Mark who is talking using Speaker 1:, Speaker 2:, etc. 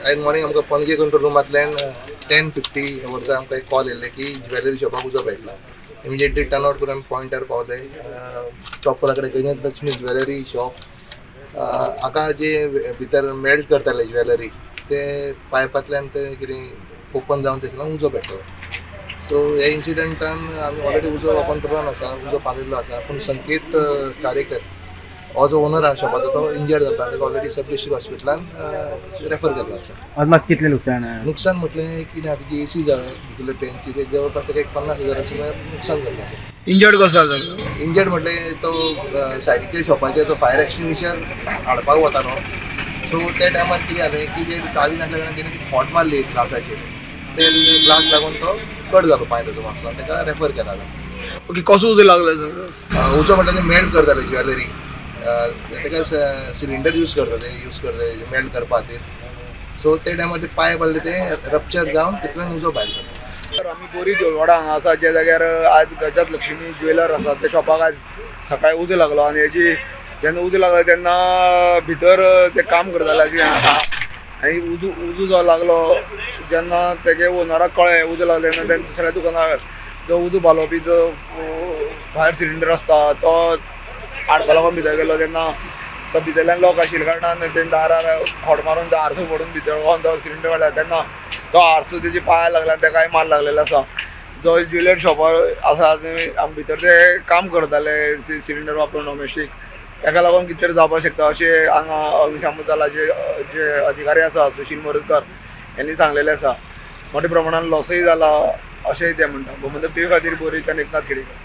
Speaker 1: आयज मॉर्निंग आमकां पणजे कंट्रोल रुमांतल्यान 10:50 वर्सा आमकां एक कॉल येयल्ले की ज्वेलरी शॉपाक उजो पेटला. इमिजिएटली टर्न आवट करून आमी पॉयंटार पावले. प्रॉपर कडेन गणेश लक्ष्मी ज्वेलरी शॉप, हाका जे भितर मेल्ट करताले ज्वेलरी, ते पायपांतल्यान ते कितें ओपन जावन थंयसरल्यान उजो पेटलो. सो ह्या इन्सिडंटान आमी ऑलरेडी उजो कंट्रोलान आसा, उजो पालयल्लो आसा. पूण संकेत कारेकर हो जो ओनर आहा शॉपाचो, तो इंजर्ड जाता. ताका ऑलरेडी सब डिस्ट्रिक्ट हॉस्पिटलान रेफर केल्लो आसा.
Speaker 2: अदमास कितलें नुकसान आहा?
Speaker 1: नुकसान म्हटलें कितें आतां जी एसी जाळे, भितरले बेंची, ते जवळपास ताका एक 50,000 सुमार नुकसान जाल्लें आसा.
Speaker 3: इंजर्ड कसो जालो?
Speaker 1: इंजर्ड म्हटलें तो सायडीच्या शॉपाचेर तो फायर एक्सटिंग्विशर हाडपाक वतालो. सो त्या टायमार कितें जालें की ते चावी नासल्या कारणान तेणी ती खोंट मारली ग्लासाचेर. ते ग्लास लागून तो कट जालो पांय ताजो मातसो आनी ताका रेफर केला आतां.
Speaker 3: ओके, कसो उजो लागलो सर?
Speaker 1: उजो म्हटल्यार ते मेल्ट करताले ज्वेलरी, ताका सिलिंडर यूज करता, ते यूज करता मेल्ट करपा खातीर. सो ते टायमार ते पायप आहले ते रप्चर जावन तितल्यान उजो भायर सरलो.
Speaker 3: तर आमी बोरी देवळवाडा हांगा आसा, ज्या जाग्यार आज गजात लक्ष्मी ज्वेलर आसा, त्या शॉपाक आज सकाळी उजो लागलो. आनी हेजी जेन्ना उजो लागलो तेन्ना भितर ते काम करताले अशें आनी उजो जो लागलो जेन्ना तेगे ओनराक कळ्ळें उजो लागलो तेन्ना तेणें दुसऱ्या दुकानार जो उजो पालोवपी जो फायर सिलिंडर आसता तो हाडपा लागून भितर गेलो. तेन्ना तो भितरल्यान लॉक आशिल्ल्या कारणान तेणें दारार खोड मारून तो आरसो फोडून भितर वचोन तो सिलिंडर काडला. तेन्ना तो आरसो तेजे पांयार लागला आनी ताकाय मार लागलेलो आसा. जो ज्वेलर शॉपार आसा ते भितर ते काम करताले सिलिंडर वापरून डोमेस्टीक, ताका लागून कितें तरी जावपाक शकता अशें हांगा अग्निशामक दलाचे जे अधिकारी आसा सुशील मोरजकर यांनी सांगलेलें आसा. मोठ्या प्रमाणान लॉसूय जाला अशेंय ते म्हणटा. गोमंतक टीव्ही खातीर बोरीच्यान एकनाथ खेडेकर.